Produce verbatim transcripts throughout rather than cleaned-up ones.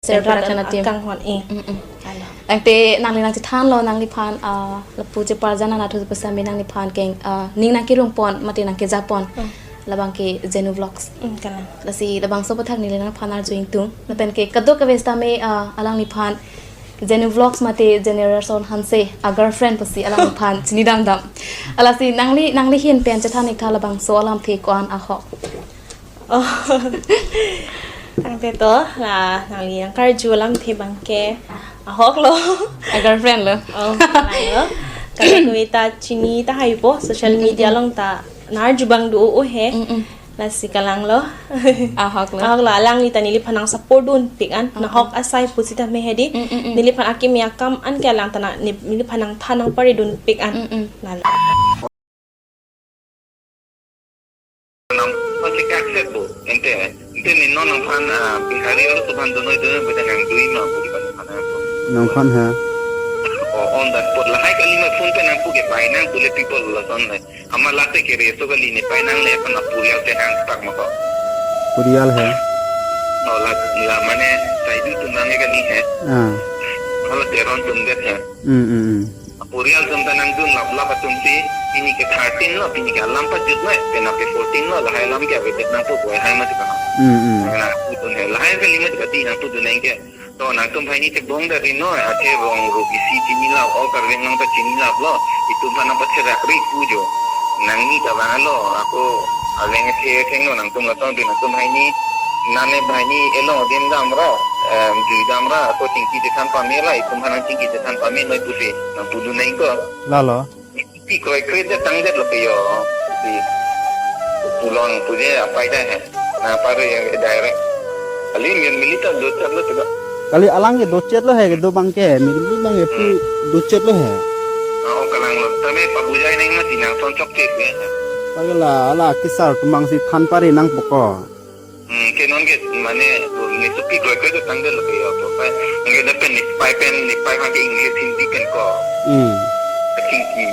Sir Sir Pradhan Pradhan team. Akanghon, eh. Mm-mm. Alo. Tangte nangli nangchethanlo nangliphan, ah, lapu cheparjan anathu pasami nangliphan keng, ah, ning nangkerumpon, mate nangkejapon. Mm. Labang ke Genu Vlogs. Mm, kalang. Lasi labangso aputhak neli nangphan arju ingtung. Lapen ke kadokave sitame, ah, alangliphan Genu Vlogs mate Generation Hanse a-girlfriend pusi alangliphan chinidamdam. Lasi nangli, nangli ahin pen chethan ik tha labangso alamthe ko-an ahok. Oh. Tangte to, la, nangli nangkarju alamthe abang ke ahok lo. A-girlfriend lo. Oh, kalang lo. Kadokave ta chini tahaipo, social media Mm-mm. along ta nang-arju abang do-o he. Mm-mm. Lasi kalang lo. Ahok lo. Ahok lo, alangli ta neliphan nangsupport dunpik an. Mm-mm. Nahok asai pusitame hedi. Mm-mm. Neliphan akimi akam an ke alang ta nang, ne-, neliphan nangthan nangpare dunpik an. Mm-mm. Lalo. Nang pasti kaksep bo, ente, ente ni non nangphan, ah, Bihari alu tuphan dunoi dunoi beda nang dui ma, budi pan nangphan nang. Nangphan ha? Oh, on that spot lahai kali ma phone pe nangpu ke bai nang pule people lason le. Ama late ke reso kali ne pai nang le pan apurial te hang tak ma ko. Purial hai? Oh, la, la mane saidu tum nang kali hai. Ah. Hala Teron tum det hai. Hmm, hmm, hmm. Purial atum ta nangdun laplap atum si, pini ke thirteen lo, pini ke alam pajut lo, pena pe fourteen lo, lahai alam ke avedet nangpu boi hai mati ka. Hmm, hmm. Nangpu dun hai, lahai kali mati ka di nangpu dun nang ke. To nangtum hai ni chebong da ri noi, athe rong ro bisi chini lap, all Karbi Anglong ta chini lap lo, itum aphan nangpatherak ri pu jo. Nangni ta bang lo, ako aveng athe thengno nangtum lason ri nangtum hai ni, nane hai ni elong dim dam ra, em, jui dam ra, ako chingki chethan pame ra, itum aphan nang chingki chethan pame noi pusi, nangpu dun nang ko. Lalo. Pi kroikre je tangdet lo ke yo. Pi pulang puje apai dah hai. Na paru yang direct. Alim yang milita docet lo tidak. Kali alang ke docet lo hai, kedo abang ke, mili abang ke pu Hmm. docet lo hai. Oh, kalang lo. Tame pabujai neng mati nang son chokche ya. Kali la, ala kisar tum abang si than pare nangpo ko. Hmm, ke non ke mane, ni supi kroikre ke tangdet lo ke yo to. Pai, nge da pen ni pai pen, ni pai aphan ke English Hindi pen ko. Hmm. Chingki.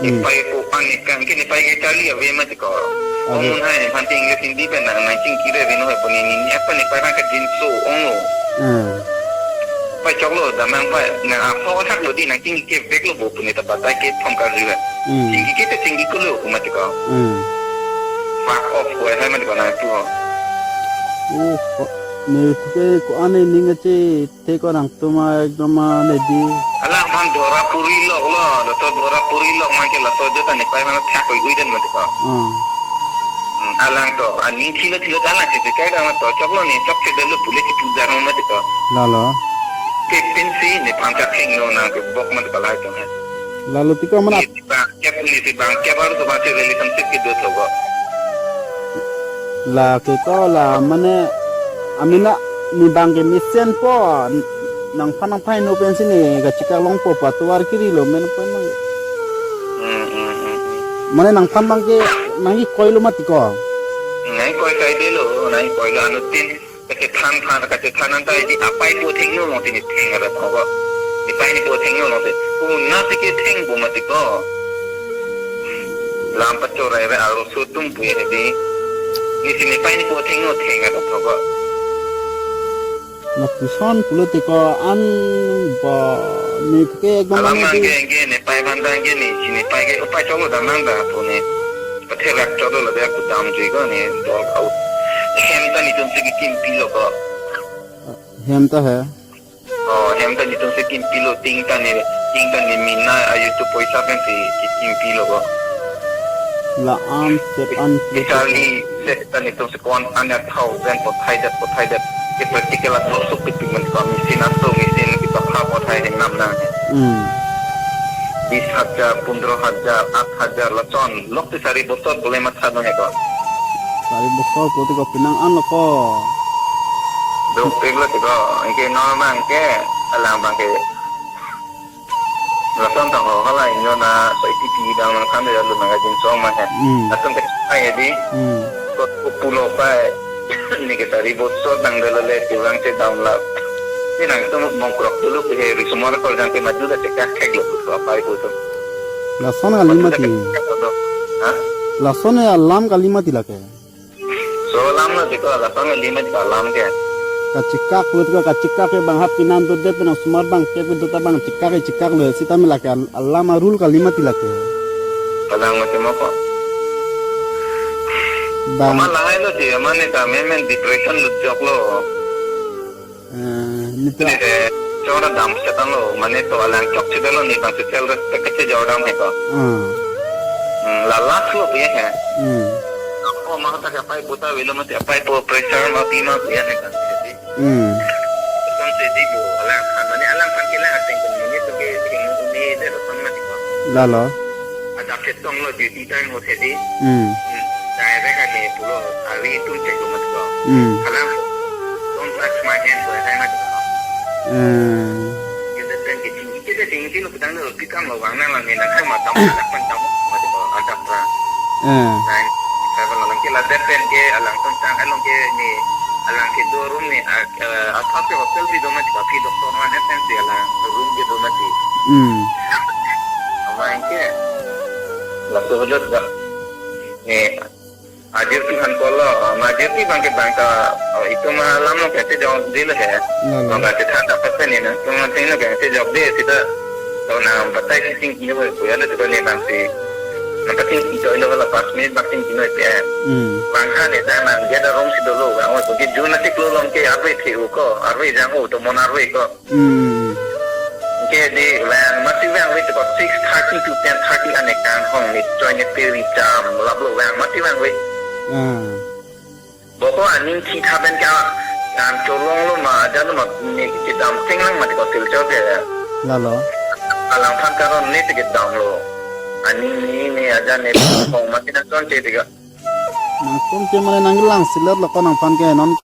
Ni Hmm. pai ko an ni kan ke ni pai ke charli ave mati ko. Ave. Omun hai aphan ke English Hindi pen nang, nang chingki re vino hai puni ni, ni apa ni pai aphan ke jinso ong lo. Hmm. Pai choklo, damnang pai, nang aphok athak lo di, nang chingki ke vek lo bo puni ta batai ke thom karju. Hmm. Chingki ke te chingki ko lo, mati ko. Hmm. Fuck off, ko hai mati ko nang tu ho. Oh, ko, ne ke ko ane ning ache, te ko nangtum ekdom ane di. Alangphan dora puri lok lo, laso dora puri lok man ke laso jota ne pai mana thak koi gui den mati ko. Hmm. Hmm, alang to, aning thilo thilo ta alang che kai dang to, choklo ne, chokche delo pule si puja no mati ko. Lalo. Te pensi ne pangkat heng no nang ke bok mati ko lahai to hai. Lalo tiko mana? Ni si bang kep, ni si bang kep aru to bang si relationship kedo tho ko. La ke ko la mane amina ni abang ke mesen po nangphan nangphan no pensi ne kachikak longpo patuar kiri lo men po mang. Hmm, hmm, hmm, hmm. Mane nangphan abang ke nangkikoi lo mati ko. Nangkikoi kai delo, nangkikoi lo anuttin. Kachethan phan, kachethan anta edi apai po thengno lo tini theng ara thong ko. Ni pai ni po thengno lo te. Pu na ti ke theng po mati ko. Lam pachorai re arloso atum pu ye di. Ni si ni pai ni po thengno theng ara thong ko. Lapuson pulote ko an ba ni ke ekdom Alam mane mang di. Ke, ke ni pai aphan ta ke ni, si ni pai ke, upai choklo damnang ta pu ni. Patherak choklo la dia kudam jui ko ni, dol out. Hem ta netum si kimpi lo ko. Hem ta hai. Oh, hem ta netum si kimpi lo, ting ta ni, ting ta ni mina, ayu tu poisa pen si kimpi lo ko. La an, set an, Charli, set ta netum si ko-an an ya thousand pothai det, pothai det. Ke practical a thok suk pik pik man ko machine aso machine ke pakha pothai heng nam na. Hmm. Bis hajar, pundro hajar, at hajar lason. Lok ti sari bosor bole matha no he ko. Sari bosor bole ko pinang an lo ko. Dok pik lo ti ko. Anke normal ke alang abang ke. Lason tang ho hala inyo na so ipi pi dang nang khan ya lu nang ajin song ma he. Hmm. Lason ke ai di. Hmm. Ko ko pulo pai. Ni ke sari bosor dang delo le tiwang che dam la. Ni nangtum mongkrok dulu ke he risumar kol jang ke maju da che kak kek lo ko pai ko to. Lason kali mati. Ha? Lason ya alam kali mati lake. So alam lo ti ko lason kali mati alam ke. Kachekak lo, kachekak ke bang hap pinan do det, pen osomar bang kek do ta bang chekak ke chekak lo, sitame lake al-, alam arul kali mati lake. Kalang mati mo ko. Bang. Mama lahai lo si, mane ta memen depression lo jok lo. Eh, nito. Ni de, chora dam setan lo, mane to alang chok si lo ni bang si self respect ke jordan he ko. Hmm. Hmm, la last lo punya he. Hmm. Ako mah ta kapai puta velo mati apai po pressure ma pi ma punya he kan. Hmm. Kon sedi bo, alangphan, mane alangphan ke lang asing ke mane to ke sing ni de lo kon mati ko. Lalo. Ada ketong lo duty time ho sedi. Hmm. Hmm. Direct ani pulo, avi tu cek lo mati ko. Hmm. Kalang, don't touch my hand, ko hai mati ko. Hmm. Kita pen ke tinggi, kita tinggi lo, kita lo, kita lo, bang nang lang ni nang hai mati, mati ko, ada pra. Hmm. Nine seven along ke la det pen ke alangtum tang along ke ni alang ke do room ni a, eh, asap ke hotel bi do mati ko, phi doctor man S M C alang room ke do mati. Hmm. Ama ke la tu hujat ga ni ajir tu han kolo, ama ajir tu bang ke bang ta, oh, itu ma lam lo ke te jong dil he. Lalo. Bang ke than ta pasen ni na, tu ma ting lo ke te jok de sita. To na batai si ting kino ko ya le tu ni bang si. Na pating kino ilo la pas minute bang ting kino pe. Hmm. Bang khan ni ta nang dia da room si dolo, bang, oh, ke jun na tik lo long ke arve thi u ko, arve jang u to mon arve ko. Hmm. Ke di vang mati vang wait about six thirty to ten thirty ane kan hong ni choi ni peri jam lap lo vang mati vang wait. Ah. Boko aning thi thaben ka kan cholong lo ma ajan lo ma ni kedam sing lang mati ko Silchar ke. Lalo. Alangphan karon ni te kedam lo. Aning ni ni ajan ni hong mati na chon che tiga. Nangtum ke mane nanglang silet lo ko nangphan ke non